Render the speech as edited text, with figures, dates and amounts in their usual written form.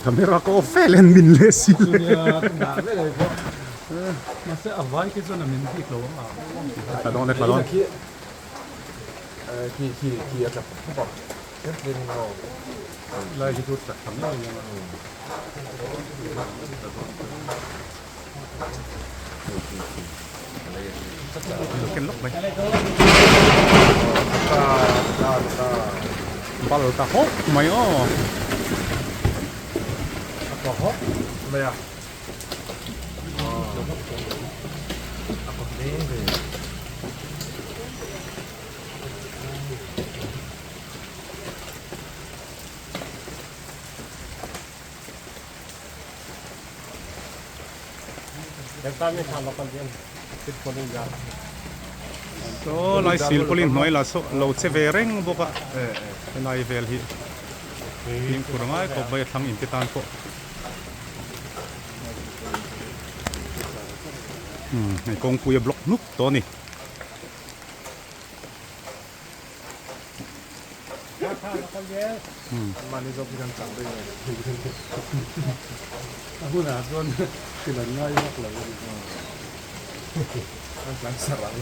Camera ka off vel en min leh si le. Mahse a vai khi chuan a min bik lo ang a. Tla dawn e tla dawn. Khi khi khi a tla pawp a. Lai hi chu tla thla ngei ang a. Ken lawk mai. Bal ta hawk mai aw. A tla hawk mai a. A kaw hle ve. Saw lai silpawlin hnuai la saw lo che ve reng bawk a helai vel hi fimkhur a ngai khawp mai a thlang in te tan pawh umm hei kawngpui a block hnup tawh a ni. A hunah chuan thil an ngai vak lo a ni. An tlan sarh ang.